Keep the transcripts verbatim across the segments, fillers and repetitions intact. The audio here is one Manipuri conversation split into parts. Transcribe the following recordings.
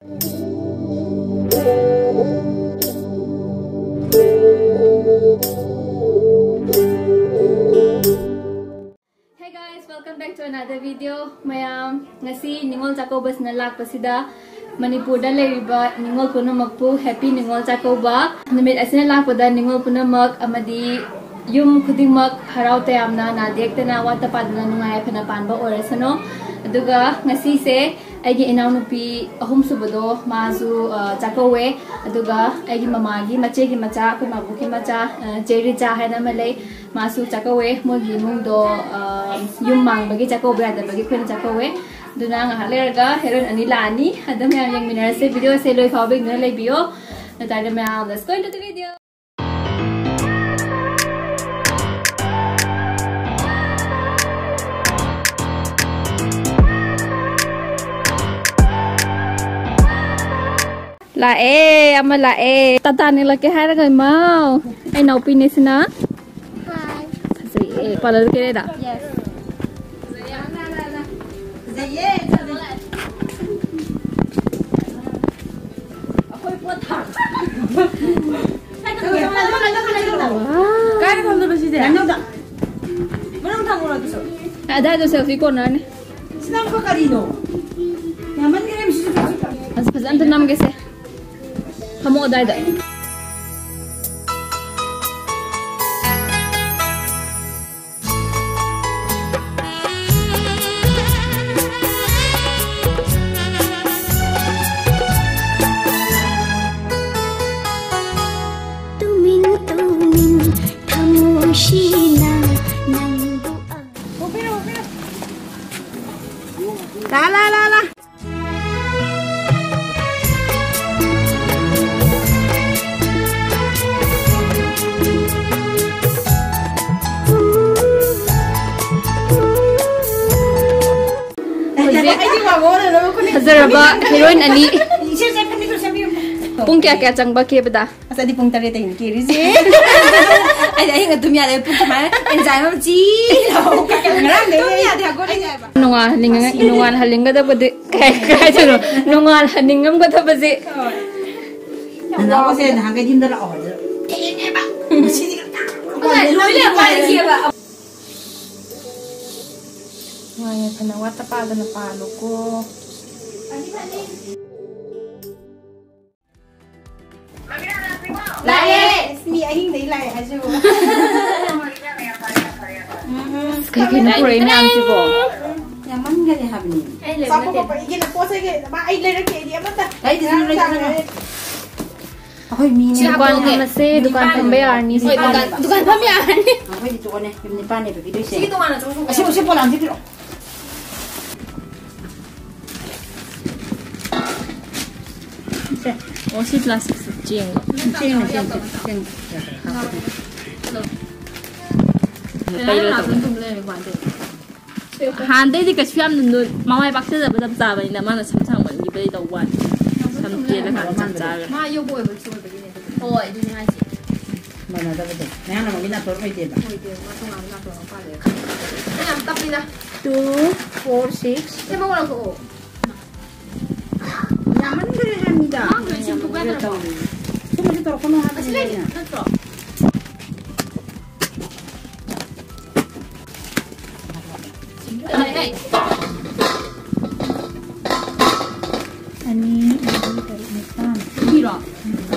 Hey guys, welcome back to another video. ꯃꯌꯥꯝ, ꯉꯁꯤ ꯅꯤꯉꯣꯜ ꯆꯥꯛꯀꯧꯕꯁꯤꯅ ꯂꯥꯛꯄꯁꯤꯗ ꯃꯅꯤꯄꯨꯔꯗ ꯂꯩꯔꯤꯕ ꯅꯤꯉꯣꯜ ꯄꯨꯝꯅꯃꯛꯄꯨ happy ꯅꯤꯉꯣꯜ ꯆꯥꯛꯀꯧꯕ꯫ ꯅꯨꯃꯤꯠ ꯑꯁꯤꯅ ꯂꯥꯛꯄꯗ ꯅꯤꯉꯣꯜ ꯄꯨꯝꯅꯃꯛ ꯑꯃꯗꯤ ꯌꯨꯝ ꯈꯨꯗꯤꯡꯃꯛ ꯍꯔꯥꯎ ꯇꯌꯥꯝꯅ, ꯅꯥꯗ ꯌꯦꯛꯇꯅ, ꯋꯥꯠꯇ ꯄꯥꯗꯅ, ꯅꯨꯡꯉꯥꯏ ꯌꯥꯏꯐꯅ ꯄꯥꯟꯕ ꯑꯣꯏꯔꯁꯅꯨ꯫ ꯑꯗꯨꯒ ꯉꯁꯤꯁꯦ ꯑꯩꯒꯤ ꯏꯅꯥꯎꯅꯨꯄꯤ ꯑꯍꯨꯝꯁꯨꯕꯗꯣ, ꯃꯥꯁꯨ, ꯑ, ꯆꯥꯛꯀꯧꯋꯦ꯫ ꯑꯗꯨꯒ ꯑꯩꯒꯤ ꯃꯃꯥꯒꯤ ꯃꯆꯦꯒꯤ ꯃꯆꯥ, ꯑꯩꯈꯣꯏ ꯃꯥꯕꯣꯛꯀꯤ ꯃꯆꯥ, ꯑ, ꯆꯦ ꯔꯤꯆꯥ ꯍꯥꯏꯅ ꯑꯃ ꯂꯩ, ꯃꯥꯁꯨ ꯆꯥꯛꯀꯧꯋꯦ꯫ ꯃꯣꯏꯒꯤ ꯏꯃꯨꯡꯗꯣ, ꯑ, ꯌꯨꯝ ꯃꯥꯡꯕꯒꯤ ꯆꯥꯛꯀꯧꯕ ꯌꯥꯗꯕꯒꯤ ꯑꯩꯈꯣꯏꯅ ꯆꯥꯛꯀꯧꯋꯦ꯫ ꯑꯗꯨꯅ ꯉꯥꯏꯍꯥꯛ ꯂꯩꯔꯒ heroine ꯑꯅꯤ ꯂꯥꯛꯑꯅꯤ꯫ ꯑꯗꯨ ꯃꯌꯥꯝ ꯌꯦꯡꯃꯤꯟꯅꯔꯁꯦ꯫ Video ꯑꯁꯦ ꯂꯣꯏ ꯐꯥꯎꯕ ꯌꯦꯡꯗꯨꯅ ꯂꯩꯕꯤꯌꯣ꯫ ꯑꯗꯨ ꯑꯣꯏꯇꯥꯔꯗꯤ ꯃꯌꯥꯝ, let's go into the video. ꯂꯥꯛꯑꯦ, ꯑꯃ ꯂꯥꯛꯑꯦ꯫ ꯇꯥꯇꯥ ꯅꯤꯛꯂꯛꯀꯦ ꯍꯥꯏꯔꯒ, ꯏꯃꯥꯎ꯫ ꯑꯩ ꯏꯅꯥꯎꯄꯤꯅꯦ ꯁꯤꯅ꯫ Hi. ꯐꯖꯩꯌꯦ꯫ Parlour ꯀꯦꯔꯦꯗ? Yes. ꯐꯖꯩꯌꯦ, ꯐꯖꯩꯌꯦ꯫ ꯑꯩꯈꯣꯏ ꯄꯣꯠ ꯊꯥꯡ-, ꯀꯥꯏꯗ ꯊꯝꯗꯣꯏꯕ ꯁꯤꯗꯤ? ꯅꯪꯅꯧꯗ꯫ ꯃꯅꯨꯡ ꯊꯝꯃꯨꯔꯣ ꯑꯗꯨꯁꯨ꯫ ꯑꯗꯥꯏꯗꯣ selfie cornerꯅꯦ꯫ ꯁꯤ ꯅꯪꯕ ꯀꯔꯤꯅꯣ? ꯌꯥꯝꯃꯟꯈ꯭ꯔꯦ ꯃꯁꯤꯁꯨ꯫ ꯑꯁ, ꯐꯖꯅ ꯑꯝꯇ ꯅꯝꯒꯦꯁꯦ꯫ ꯐꯝꯃꯣ ꯑꯗꯥꯏꯗ꯫ ꯇꯨꯃꯤꯟ ꯇꯨꯃꯤꯟ ꯊꯃꯣꯏꯁꯤꯅ ꯅꯪꯕꯨ ꯑ- ꯂꯥ, ꯂꯥ, ꯂꯥ, ꯂꯥ꯫ ꯍꯧꯖꯤꯛ ꯐꯖꯔꯕ heroine ꯑꯅꯤ꯫ ꯄꯨꯡ ꯀꯌꯥ ꯀꯌꯥ ꯆꯪꯕ ꯀꯦꯕꯗ? ꯑꯁ, ꯑꯩꯗꯤ ꯄꯨꯡ ꯇꯔꯦꯠꯇꯒꯤꯅꯤ ꯀꯦꯔꯤꯁꯦ꯫ ꯑꯩꯗꯤ ꯑꯍꯤꯡ ꯑꯗꯨꯝ ꯌꯥꯗꯦ, ꯄꯨꯛ ꯁꯨꯃꯥꯏꯅ ꯑꯦꯟꯖꯥꯏꯝ ꯑꯃ ꯆꯤ ꯂꯥꯎ꯫ ꯉꯔꯥꯡꯗꯒꯤ ꯇꯨꯝ ꯌꯥꯗꯦ, ꯍꯧꯒꯠꯂꯦ ꯍꯥꯏꯕ꯫ ꯅꯣꯡꯉꯥꯜꯍꯟꯅꯤꯡꯉ-, ꯅꯣꯡꯉꯥꯜꯍꯟꯅꯤꯡꯒꯗꯕꯗꯤ ꯀꯩ, ꯀꯩ ꯍꯥꯏꯗꯣꯏꯅꯣ? ꯅꯣꯡꯉꯥꯜꯍꯟꯅꯤꯡꯉꯝꯒꯗꯕꯁꯦ꯫ ꯍꯣꯏ꯫ ꯅꯅꯥꯎꯁꯦ ꯅꯍꯥꯟꯒꯩ ꯌꯨꯝꯗ ꯂꯥꯛꯑꯣ ꯍꯥꯏꯗꯅ꯫ ꯊꯦꯡꯉꯦꯕ꯫ ꯉꯁꯤꯗꯤ ꯉꯟꯇꯥ ꯂꯣꯏ ꯂꯩꯔꯝꯃꯣ ꯍꯥꯏꯔꯒꯦꯕ꯫ ꯅꯨꯡꯉꯥꯏ ꯌꯥꯏꯐꯅ ꯋꯥꯠꯇ ꯄꯥꯗꯅ ꯄꯥꯜꯂꯨꯀꯣ꯫ ꯂꯥꯛꯑꯦ! ꯑꯁ, ꯃꯤ ꯑꯍꯤꯡꯗꯒꯤ ꯂꯥꯛꯑꯦ ꯍꯥꯏꯁꯤꯕꯨ꯫ ꯎꯝ, ꯎꯝ꯫ ꯀꯩ ꯀꯩꯅꯣ ꯄꯨꯔꯛꯏ ꯃꯌꯥꯝꯁꯤꯕꯣ? ꯌꯥꯝꯃꯟꯒꯔꯦ ꯍꯥꯏꯕꯅꯤ꯫ ꯑꯩ ꯂꯩꯕ ꯆꯥꯄꯣ ꯅꯠꯇꯦ꯫ ꯄꯣꯄ, ꯏꯒꯦ ꯂꯐꯣꯏ ꯁꯦ ꯏꯒꯦ꯫ ꯃꯥ, ꯑꯩ ꯂꯩꯔꯛꯇꯦ, ꯑꯩꯗꯤ ꯑꯃꯠꯇ꯫ ꯂꯩꯗꯤ ꯁꯨꯝ ꯉꯔꯥꯡ ꯂꯩꯗꯤ ꯆꯥꯈ꯭ꯔꯦ꯫ ꯁꯨꯝ꯫ ꯑꯩꯈꯣꯏ ꯃꯤ ꯗꯨꯀꯥꯟ ꯅꯤꯄꯥꯟꯅꯦ꯫ ꯐꯝꯃꯁꯦ, ꯗꯨꯀꯥꯟ ꯐꯝꯕ ꯌꯥꯔꯅꯤ꯫ ꯍꯣꯏ, ꯗꯨꯀꯥꯟ, ꯗꯨꯀꯥꯟ ꯐꯝ ꯌꯥꯔꯅꯤ꯫ ꯑꯩꯈꯣꯏꯗꯤ ꯇꯣꯛꯑꯅꯤ, ꯌꯨꯝ ꯅꯤꯄꯥꯟꯅꯦꯕ ꯄꯤꯗꯣꯏꯁꯦ꯫ ꯁꯤꯒꯤ ꯇꯣꯉꯥꯟꯅ ꯆꯧꯁꯨ ꯑꯁꯤ, ꯑꯁꯤ ꯄꯣꯂꯥꯡꯁꯤ ꯄꯤꯔꯛꯑꯣ꯫ ꯁꯦ꯫ ꯑꯣ, ꯁꯤ ꯄ꯭ꯂꯥꯁꯇꯤꯛꯁꯦ ꯆꯦꯡ꯫ ꯆꯦꯡꯅ, ꯆꯦꯡ, ꯆꯦꯡ꯫ ꯄꯩꯔ ꯇꯧꯕ꯫ ꯍꯥꯟꯅꯗꯩꯗꯤ ꯀꯩꯁꯨ ꯌꯥꯝꯅ ꯅꯣꯏ-, ꯃꯃꯥꯏ ꯄꯥꯛꯆꯗꯕ ꯆꯞ ꯆꯥꯕꯅꯤꯅ ꯃꯥꯅ ꯁꯝ ꯁꯥꯡꯃꯟꯈꯤꯕꯩ ꯇꯧꯕ ꯋꯥꯅꯤ꯫ ꯁꯝ ꯇꯦꯜꯂꯀꯥꯟꯗ ꯆꯞ ꯆꯥꯈ꯭ꯔꯦ꯫ ꯃꯥ ꯌꯧꯕ ꯑꯣꯏꯕꯁꯨ ꯑꯣꯏꯕꯒꯤꯅꯦ ꯑꯗꯨꯗꯤ꯫ ꯍꯣꯏ, ꯑꯗꯨꯅꯦ ꯍꯥꯏꯁꯦ꯫ ꯃꯥꯟꯅꯗꯕꯗꯣ꯫ ꯃꯌꯥꯝꯅ ꯑꯃꯨꯛ ꯏꯅꯥꯛꯇ ꯂꯣꯏ ꯑꯣꯏꯗꯦꯕ꯫ ꯑꯣꯏꯗꯦ, ꯃꯥ ꯇꯣꯉꯥꯟꯕ ꯏꯅꯥꯛꯇ ꯑꯃꯨꯛ ꯄꯥꯜꯂꯦ꯫ ꯑꯩ ꯌꯥꯝ ꯇꯞꯄꯤꯗ꯫ Two, four, six꯫ ꯁꯦꯝꯃꯛꯑꯣ, ꯂꯧꯊꯣꯛꯑꯣ꯫ ꯌꯥꯝꯃꯟꯈ꯭ꯔꯦ ꯍꯥꯏꯕꯅꯤꯗ꯫ ꯃꯥꯡꯈ꯭ꯔꯦ, ꯁꯦꯝꯗꯣꯛꯄ ꯌꯥꯗ꯭ꯔꯕꯣ? ꯁꯨꯝꯕꯁꯦ ꯇꯧꯔꯛꯀꯅꯨ ꯑꯁꯤ ꯍꯥꯏꯕꯅꯤꯗ ꯂꯩꯔꯤ ꯑꯩꯅ꯫ ꯅꯠꯇ꯭ꯔꯣ? ꯑꯅꯤ, ꯃꯔꯤ, ꯇꯔꯨꯛ, ꯅꯤꯄꯥꯟ꯫ ꯃꯤꯔꯣ?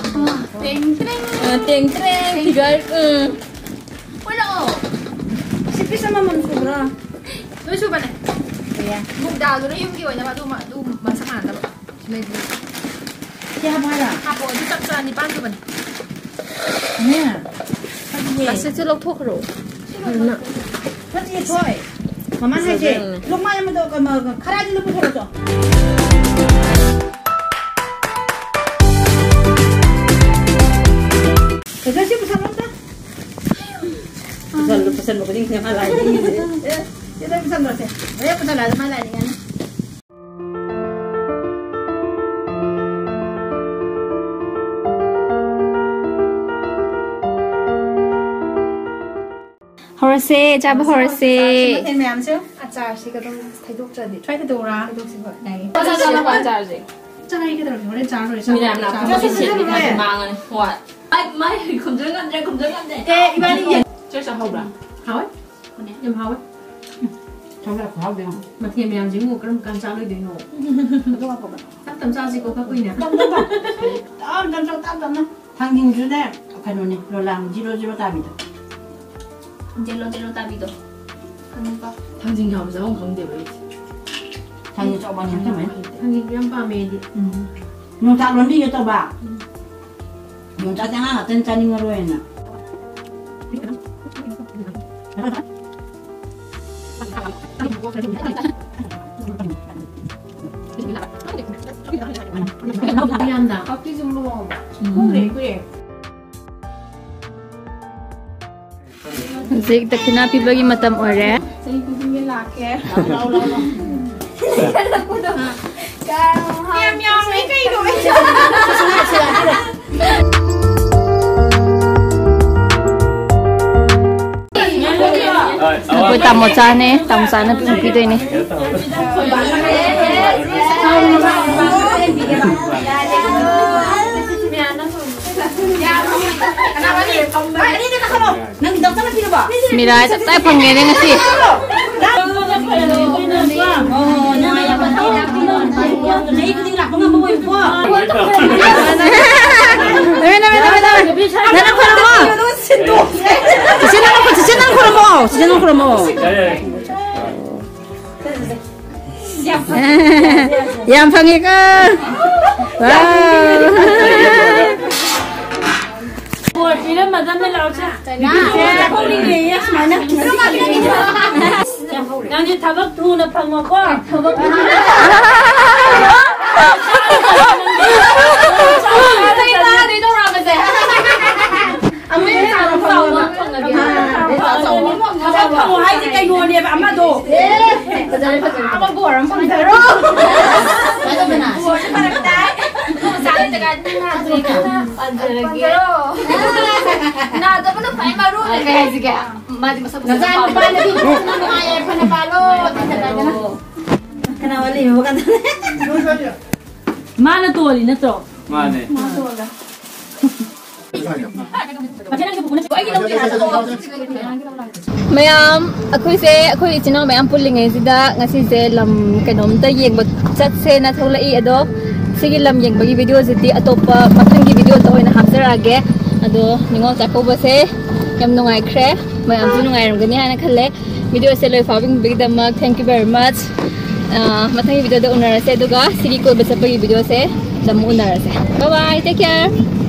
ꯇꯦꯡ ꯇ꯭ꯔꯦꯡ꯫ ꯑ, ꯇꯦꯡ ꯇ꯭ꯔꯦꯡ, ꯐꯤꯒꯔ, ꯎꯝ꯫ ꯀꯣꯏꯔꯛꯑꯣ꯫ ꯁꯤ ꯄꯤꯁ ꯑꯃꯃꯝ ꯁꯨꯕ꯭ꯔꯥ? ꯂꯣꯏ ꯁꯨꯕꯅꯦ꯫ ꯀꯌꯥ? ꯃꯨꯛꯗꯥꯜꯗꯨꯅ ꯌꯨꯝꯒꯤ ꯑꯣꯏꯅꯕ ꯑꯗꯨ ꯃ-, ꯑꯗꯨ ꯃꯁꯛ ꯃꯥꯟꯅꯗꯕ꯫ ꯂꯩꯕ꯭ꯔꯥ? ꯁꯤ ꯍꯥꯞꯄꯣ ꯍꯥꯏꯔꯣ? ꯍꯥꯞꯄꯣ, ꯑꯗꯨ ꯆꯞ ꯆꯥ ꯅꯤꯄꯥꯟ ꯁꯨꯕꯅꯦ꯫ ꯅꯦ? ꯐꯠꯇꯤꯌꯦ꯫ ꯄ꯭ꯂꯥꯁꯇꯤꯛꯁꯦ ꯂꯧꯊꯣꯛꯈ꯭ꯔꯣ꯫ ꯐꯠꯇꯤꯌꯦ, ꯊꯣꯏ꯫ ꯃꯃꯥꯅ ꯍꯥꯏꯁꯦ, ꯐꯖꯗ꯭ꯔꯕꯅꯦ꯫ ꯂꯨꯛꯃꯥꯏ ꯑꯃꯗꯣ, ꯀ-, ꯃ-, ꯈꯔꯗꯤ ꯂꯨꯞꯄꯨ ꯊꯣꯛꯂꯛꯑꯣ ꯆꯣ꯫ ꯀꯩꯅꯣ ꯁꯤ ꯄꯨꯁꯜꯂꯣ ꯑꯝꯇ꯫ ꯄꯨꯁꯜꯂꯨ, ꯄꯨꯁꯟꯕ ꯈꯨꯗꯤꯡꯁꯦ ꯃꯥ ꯂꯥꯏ ꯅꯤꯡꯉꯤꯁꯦ꯫ ꯑꯦ, ꯁꯤꯗ ꯄꯨꯁꯜꯂꯣꯁꯦ꯫ ꯍꯣꯔꯦꯟ ꯄꯨꯁꯜꯂꯛꯑꯁꯨ ꯃꯥ ꯂꯥꯏ ꯅꯤꯡꯉꯅꯤ꯫ ꯍꯧꯔꯁꯦ, ꯆꯥꯕ ꯍꯧꯔꯁꯦ꯫ ꯃꯊꯦꯜ ꯃꯌꯥꯝꯁꯦ ꯑꯆꯥꯔꯁꯤꯒ ꯑꯗꯨꯝ ꯊꯩꯗꯣꯛꯇ꯭ꯔꯗꯤ꯫ ꯁ꯭ꯋꯥꯏꯗ ꯇꯧꯔꯥ? ꯊꯩꯗꯣꯛꯁꯤ, ꯍꯣꯏ꯫ ꯌꯥꯏꯌꯦ꯫ ꯆꯥꯔꯁꯦ꯫ ꯆꯥꯔꯒꯦ ꯀꯩꯗꯧꯔꯒꯦ? ꯍꯣꯔꯦꯟ ꯆꯥꯔ ꯂꯣꯏꯔꯦ꯫ ꯆꯥꯔ ꯃꯤꯅ ꯌꯥꯝ ꯂꯥꯛꯄ ꯆꯥꯔ ꯃꯁꯤ ꯁꯦꯠꯂꯦ꯫ ꯃꯥꯡꯉꯅꯤ꯫ ꯍꯣꯏ꯫ ꯑꯩ ꯃꯥꯏ ꯈꯨꯝꯖꯟ ꯉꯝꯗ꯭ꯔꯦ, ꯈꯨꯝꯖꯟ ꯉꯝꯗ꯭ꯔꯦ꯫ ꯑꯦ, ꯏꯕꯥꯅꯤ ꯌꯦꯟ ꯆꯥꯛ ꯆꯥꯍꯧꯕ꯭ꯔꯥ? ꯍꯥꯎꯋꯦ꯫ ꯌꯥꯝ ꯍꯥꯎꯋꯦ꯫ ꯎꯝ꯫ ꯊꯣꯡꯕ ꯈꯨꯍꯥꯎꯗꯣ ꯌꯦꯡꯉꯣ꯫ ꯃꯊꯦꯜ ꯃꯌꯥꯝꯁꯤꯕꯨ ꯀꯔꯝ ꯀꯥꯟ ꯆꯥꯔꯣꯏꯗꯣꯏꯅꯣ? ꯑꯗꯨ ꯉꯥꯏꯈꯣꯕ꯫ ꯇꯞ ꯇꯞ ꯆꯥꯁꯤꯀꯣ, ꯀꯛꯄꯩꯅꯦ꯫ ꯇꯞ ꯇꯞ ꯇꯞ꯫ ꯇꯞ ꯇꯞ ꯇꯞ ꯇꯞꯅ꯫ ꯊꯥꯡꯖꯤꯡꯁꯨꯅꯦ, ꯀꯩꯅꯣꯅꯦ, ꯂꯣꯂꯥꯡ ꯖꯤꯔꯣ ꯖꯤꯔꯣ ꯇꯥꯕꯤꯗꯣ꯫ ꯖꯦꯂꯣ ꯖꯦꯂꯣ ꯇꯥꯕꯤꯗꯣ꯫ ꯈꯪꯉꯤꯀꯣ? ꯊꯥꯡꯖꯤꯡ ꯌꯥꯎꯕꯁꯦ ꯑꯃꯨꯛ ꯈꯪꯗꯦꯕ ꯑꯩꯗꯤ꯫ ꯊꯥꯡꯖꯤꯡ ꯆꯥꯎꯕꯅꯦ ꯌꯥꯝ ꯇꯧꯋꯦ꯫ ꯊꯥꯡꯖꯤꯡ ꯌꯥꯝ ꯄꯥꯝꯃꯦ ꯑꯩꯗꯤ꯫ ꯎꯝ꯫ ꯌꯣꯡꯆꯥꯛ ꯂꯣꯟꯕꯤꯒꯦ ꯇꯧꯕ꯫ ꯎꯝ꯫ ꯌꯣꯡꯆꯥꯛꯁꯦ ꯑꯉꯥꯡ ꯉꯥꯛꯇꯅ ꯆꯥꯅꯤꯡꯉꯔꯣꯏꯅ꯫ ꯌꯥꯝꯅ ꯀꯛꯄꯤꯁꯨ ꯃꯣꯔꯣꯛ ꯑꯃ꯫ ꯎꯝ꯫ ꯀꯨꯏꯔꯦ, ꯀꯨꯏꯔꯦ꯫ ꯍꯧꯖꯤꯛ ꯗꯈꯤꯅꯥ ꯄꯤꯕꯒꯤ ꯃꯇꯝ ꯑꯣꯏꯔꯦ꯫ ꯆꯍꯤ ꯈꯨꯗꯤꯡꯒꯤ ꯂꯥꯛꯀꯦ꯫ ꯂꯥꯛꯑꯣ, ꯂꯥꯛꯑꯣ, ꯂꯥꯛꯑꯣ꯫ ꯌꯥꯝ ꯌꯥꯝꯃꯦ ꯀꯩꯅꯣ? ꯑꯩꯈꯣꯏ ꯇꯥꯃꯣꯆꯥꯅꯦ, ꯇꯥꯃꯣꯆꯥꯅ ꯄꯤꯗꯣꯏꯅꯦ꯫ ꯅꯪ ꯗꯣꯛꯇꯔꯅ ꯄꯤꯔꯕꯣ? ꯃꯤꯔꯥꯏ ꯇꯞꯇꯥꯏ ꯐꯪꯉꯦꯅꯦ ꯉꯁꯤ꯫ ꯆꯍꯤ ꯈꯨꯗꯤꯡ ꯂꯥꯛꯄ ꯉꯝꯕ ꯑꯣꯏꯌꯨꯀꯣ꯫ ꯅꯃꯦ, ꯅꯃꯦ, ꯅꯃꯦ, ꯅꯃꯦ꯫ ꯅꯪ ꯈꯨꯔꯨꯝꯃꯣ꯫ ꯆꯤꯆꯦ ꯅꯪ ꯈꯨ-, ꯆꯤꯆꯦ ꯅꯪ ꯈꯨꯔꯨꯝꯃꯣ꯫ ꯆꯤꯆꯦ ꯅꯪ ꯈꯨꯔꯨꯝꯃꯣ꯫ ꯌꯥꯝ ꯐꯪꯉꯦꯀꯣ꯫ ꯋꯥꯎ꯫ ꯕꯣꯔ ꯄꯤꯔꯝꯃꯗꯕꯅꯦ, ꯂꯥꯎꯁꯦ꯫ ꯅꯪꯗꯤ ꯊꯕꯛ ꯊꯨꯅ ꯐꯪꯉꯣꯀꯣ꯫ ꯊꯕꯛ ꯐꯪꯉꯣ ꯍꯥꯏꯁꯦ ꯀꯩꯅꯣꯅꯦꯕ, ꯑꯃꯗꯣ꯫ ꯑꯦ, ꯐꯖꯔꯦ, ꯐꯖꯔꯦ꯫ ꯑꯃ ꯕꯣꯔ ꯑꯃ ꯐꯪꯖꯔꯣ꯫ ꯕꯣꯔꯁꯦ ꯐꯔꯛ ꯇꯥꯏ꯫ ꯄꯥꯟꯖꯔꯒꯦ꯫ ꯅꯥꯗꯕꯅ ꯈ꯭ꯋꯥꯏ ꯃꯔꯨꯅꯦ꯫ ꯀꯩ ꯍꯥꯏꯁꯤꯒꯦ? ꯃꯥꯗꯤ ꯃꯁꯛ ꯐꯖꯅ ꯅꯆꯥ ꯄꯥꯝꯕꯅꯦ꯫ ꯅꯨꯄꯥꯅꯗꯤ ꯅꯨꯡꯉꯥꯏꯌꯦ ꯐꯅ ꯄꯥꯜꯂꯣ ꯊꯤꯅ ꯇꯥꯏꯗꯅ꯫ ꯀꯅꯥ ꯋꯥꯠꯂꯤ ꯃꯕꯨꯛ ꯀꯟꯗ? ꯃꯥꯅ ꯇꯣꯜꯂꯤ ꯅꯠꯇ꯭ꯔꯣ? ꯃꯥꯅꯦ꯫ ꯃꯌꯥꯝ ꯑꯩꯈꯣꯏꯁꯦ ꯑꯩꯈꯣꯏ ꯏꯆꯤꯟ ꯏꯅꯥꯎ ꯃꯌꯥꯝ ꯄꯨꯜꯂꯤꯉꯩꯁꯤꯗ ꯉꯁꯤꯁꯦ ꯂꯝ ꯀꯩꯅꯣꯝꯇ ꯌꯦꯡꯕ ꯆꯠꯁꯦꯅ ꯊꯣꯛꯂꯛꯏ꯫ ꯑꯗꯣ ꯁꯤꯒꯤ ꯂꯝ ꯌꯦꯡꯕꯒꯤ ꯚꯤꯗꯤꯑꯣꯁꯤꯗꯤ ꯑꯇꯣꯞꯄ ꯃꯊꯪꯒꯤ ꯚꯤꯗꯤꯑꯣꯗ ꯑꯣꯏꯅ ꯍꯥꯞꯆꯔꯛꯑꯒꯦ꯫ ꯑꯗꯣ ꯅꯤꯉꯣꯜ ꯆꯥꯛꯀꯧꯕꯁꯦ ꯌꯥꯝ ꯅꯨꯡꯉꯥꯏꯈ꯭ꯔꯦ꯫ ꯃꯌꯥꯝꯁꯨ ꯅꯨꯡꯉꯥꯏꯔꯝꯒꯅꯤ ꯍꯥꯏꯅ ꯈꯜꯂꯦ꯫ ꯚꯤꯗꯤꯑꯣꯁꯦ ꯂꯣꯏ ꯐꯥꯎꯕꯤꯕꯒꯤꯗꯃꯛ thank you very much꯫ ꯑ, ꯃꯊꯪꯒꯤ ꯚꯤꯗꯤꯑꯣꯗ ꯎꯅꯔꯁꯦ, ꯑꯗꯨꯒ ꯁꯤꯒꯤ ꯀꯣꯏꯕ ꯆꯠꯄꯒꯤ ꯚꯤꯗꯤꯑꯣꯁꯦ ꯑꯃꯨꯛ ꯎꯅꯔꯁꯦ꯫ Bye bye, take care.